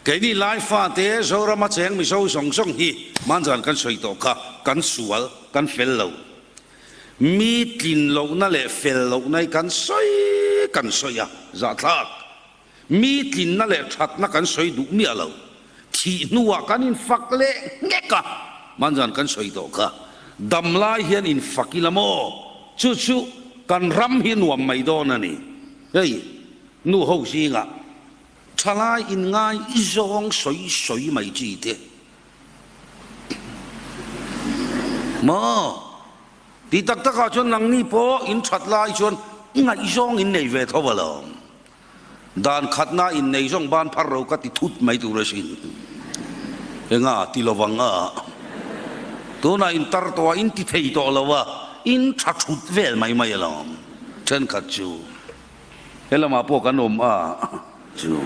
Keini Lai fate Zorama cheng Mizo zawng zawng hi hmanzan kan sawi tawh kha kan sual, kan fel lo. Mi tlin lohna leh fel lohna hi kan sawi kan sawi a, zahthlak. Mi tlinna leh thatna kan sawi duh miah lo. Thih hnuah kan infak leh nghek a, hmanzan kan sawi tawh kha. Dam lai hian infak ila maw? Chu chu kan ram hi nuam mai dawn a ni. Hei, nu ho zingah Thalai in ngai i zawng sawi sawi mai chi te maw? Ti tak tak ah chuan nangni pawh in that lai chuan ngaihzawng in nei ve tho alawm. Dan khatna in nei zawng ban phar ro ka ti thut mai tur asin. Enga ti lovang a? Tunah in tar tawh a in ti thei tawh lo a, in tha thut vel mai mai alawm thenkhat chu. He lamah pawh kan awm a chu.